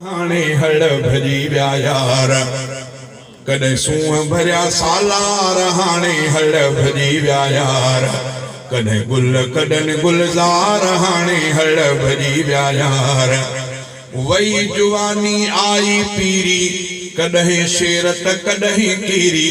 هاڻي هڙ ڀڄي ويا يار، ڪڏهن سونهن ڀريا سالار، هاڻي هڙ ڀڄي ويا يار، ڪڏهن گل ڪڏهن گلزار، هاڻي هڙ ڀڄي ويا يار، وئي جواني آئي پيري، ڪڏهن شير ته ڪڏهن ڪيري،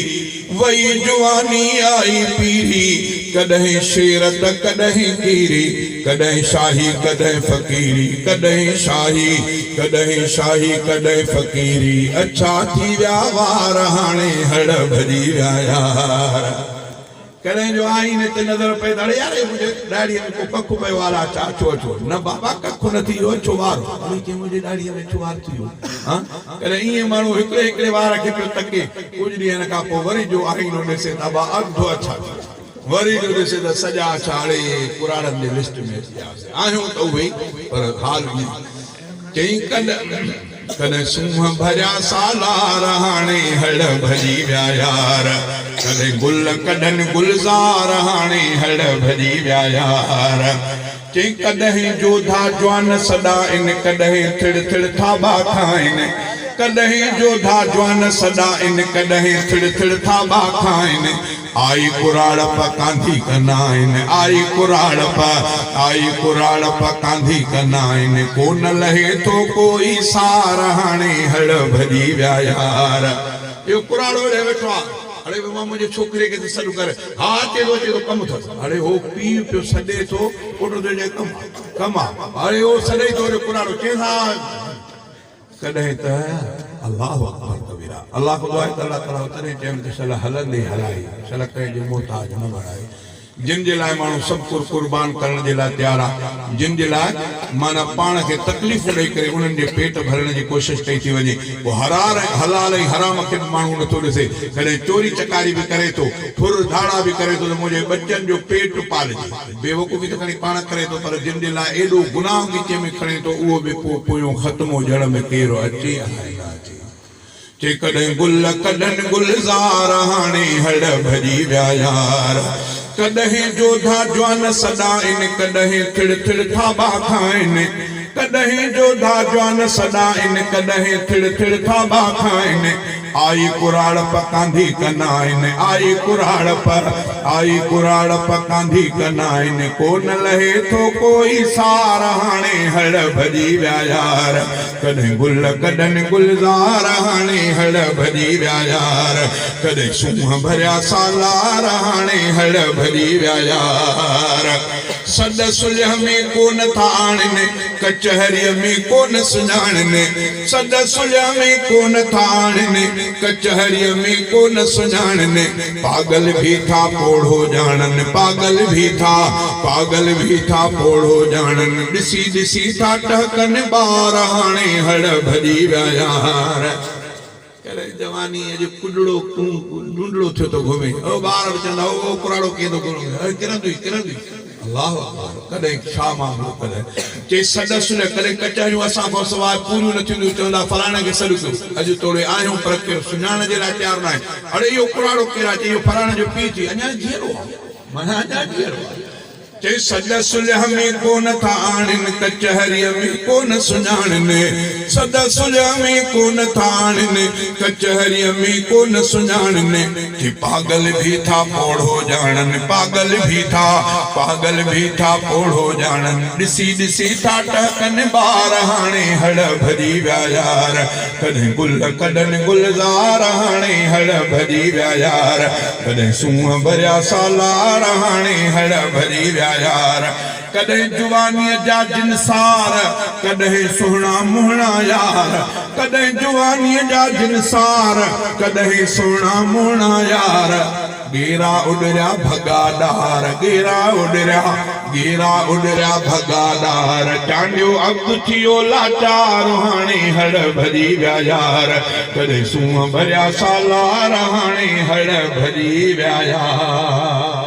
وئي جواني آئي پيري، ڪڏهن شير ته ڪڏهن ڪيري، ڪڏهن شاهي ڪڏهن فقيري، ڪڏهن شاهي ڪڏهن شاهي ڪڏهن فقيري، اڇا ٿي ويا وار هاڻي هڙ ڀڄي ويا يار. ڪڏهن جو آئيني تي نظر پئي ته اڙي يار هي منهنجي ڏاڙهيء ۾ ڪو ڪک پيو آ الا ڇا اڇو اڇو نه بابا ڪک نه ٿي ويو اڇو وار هو اڙي چي منهنجي ڏاڙهيء ۾ اڇو وار ٿي ويو هان ڪڏهن ائين ماڻهو هڪڙي هڪڙي وار کي پيو تڪي ڪجهه ڏينهن کان پوء وري جو آئينو ڏسي ته ابا اڌ اڇا ٿي ويا وري جو ڏسي ته سڄا اڇا اڙي ڪراڙن جي لسٽ ۾ اچي وياسين آهيون ته اهي ئي پر حال ائين چئين ڪڏهن سونهن ڀريا سالار هاڻي هڙ ڀڄي ويا يار ڪڏهن گل ڪڏهن گلزار هاڻي هڙ ڀڄي ويا يار چئين ڪڏهن جوڌا جوان سڏائن ڪڏهن ٿڙ ٿڙ ٿاٻا کائن ڪڏهن جوڌا جوان سڏائن ڪڏهن ٿڙ ٿڙ ٿاٻا کائن آئي ڪراڙپ ڪانڌي ڪنائن، آئي ڪراڙپ، آئي ڪراڙپ ڪانڌي ڪنائن، ڪو نه لهي ٿو ڪو ئي سار، هاڻي هڙ ڀڄي ويا يار. اهو ڪراڙو هيڏانهن ويٺو آ، اڙي بابا منهنجي ڇوڪري کي ته سڏ ڪر، ها اچي ٿو اچي ٿو ڪم اٿس، اڙي هو پيء پيو سڏي ٿو، پٽ ٿو چئي ڪم آ، ڪم آ، اڙي هو سڏئي ٿو اڙي ڪراڙو چئيس ها. ڪڏهن ته الله اڪبر ڪبيرا الله کان دعا آهي ته الله تعالي تڏهن چيم ته شل هلندي هلائي شل ڪنهن جي محتاج نه بڻائي جن جي لاء ماڻهو سڀ ڪجهه قربان ڪرڻ جي لاء تيار آهي جن جي لاء معنيٰ پاڻ کي تڪليفون ڏئي ڪري انهن جي پيٽ ڀرڻ جي ڪوشش ڪئي ٿي وڃي پوء حرار ۽ حلال ۽ حرام کي به ماڻهو نٿو ڏسي ڪڏهن چوري چڪاري به ڪري ٿو ڦر ڌاڙا به ڪري ٿو ته منهنجي ٻچن جو پيٽ پالجي. بيوقوفي ته کڻي پاڻ ڪري ٿو پر جن جي لاء ايڏو گناهه ڳچي ۾ کڻي ٿو اهو به پوء پويون ختمو ڄڻ ۾ ڪير اچي الائي نه اچي. چي ڪڏهن گل ڪڏهن گلزار هاڻي هڙ ڀڄي ويا يار ڪڏهن جوڌا جوان سڏائن ڪڏهن ٿڙ ٿڙ ٿاٻا کائن ڪڏهن جوڌا جوان سڏائن ڪڏهن ٿڙ ٿڙ ٿاٻا کائن. آئي ڪراڙپ ڪانڌي ڪنائن، آئي ڪراڙپ، آئي ڪراڙپ ڪانڌي ڪنائن، ڪو نه لهي ٿو ڪوئي سار، هاڻي هڙ ڀڄي ويا يار، ڪڏهن گل ڪڏهن گلزار، هاڻي هڙ ڀڄي ويا يار، ڪڏهن سونهن ڀريا سالار، هاڻي هڙ ڀڄي ويا يار، سڏ سلهه ۾ ڪو نه ٿا آڻين، ڪچهريء ۾ ڪو نه سڃاڻين. سڏ سلهه ۾ ڪونه ٿا آڻين، ڪچهريء ۾ ڪونه سڃاڻين، پاڳل ڀي ٿا پوڙهو ڄاڻن، پاڳل ڀي ٿا، پاڳل ڀي ٿا پوڙهو ڄاڻن، ڏسي ڏسي ٿا ٽهڪن ٻار، هاڻي هڙ ڀڄي ويا يار. ڪڏهن جوانيء جو ڪڏڙو ڊونڊڙو ٿيو ٿو گهمي، او ٻار به چوندا او ڪراڙو ڪيئن ٿو گهمي، اڙي ڪرندو ئي ڪرندو ئي. الله اڪبر ڪڏهن ڇا معاملو ڪڏهن چئي سڏ سڃ ڪڏهن ڪچهريون اسان کان سواء پوريون نه ٿينديون چوندا فلاڻي کي سڏ ڪيو اڄ توڙي آهيون پر ڪير سڃاڻڻ جي لاء تيار ناهي اڙي اهو ڪراڙو ڪير آهي چئي اهو فلاڻي جو پيء چئي اڃا جيئرو آهي معنيٰ اڃا جيئرو آهي چئي سڏ سلهه ۾ ڪونه ٿا آڻين ڪچهريء ۾ ڪونه سڃاڻين سڏ سلهه ۾ ڪونه ٿا آڻين ڪچهريء ۾ ڪونه سڃاڻين چي پاڳل ڀي ٿا پوڙهو ڄاڻن، پاڳل ڀي ٿا، پاڳل ڀي ٿا پوڙهو ڄاڻن، ڏسي ڏسي ٿا ٽهڪن ٻار، هاڻي هڙ ڀڄي ويا يار، ڪڏهن گل ڪڏهن گلزار، هاڻي هڙ ڀڄي ويا يار، ڪڏهن سونهن ڀريا سالار، هاڻي هڙ ڀڄي ويا يار. ڪڏهن جوانيء جا جنسار، ڪڏهن سهڻا مهڻا يار، ڪڏهن جوانيء جا جنسار، ڪڏهن سهڻا مهڻا يار، ڳيرا اڏريا ڀڳا ڏار، ڳيرا اڏريا، ڳيرا اڏريا ڀڳا ڏار، چانڊيو عبد ٿيو لاچار، هاڻي هڙ ڀڄي ويا يار، ڪڏهن سونهن ڀريا سالار، هاڻي هڙ ڀڄي ويا يار.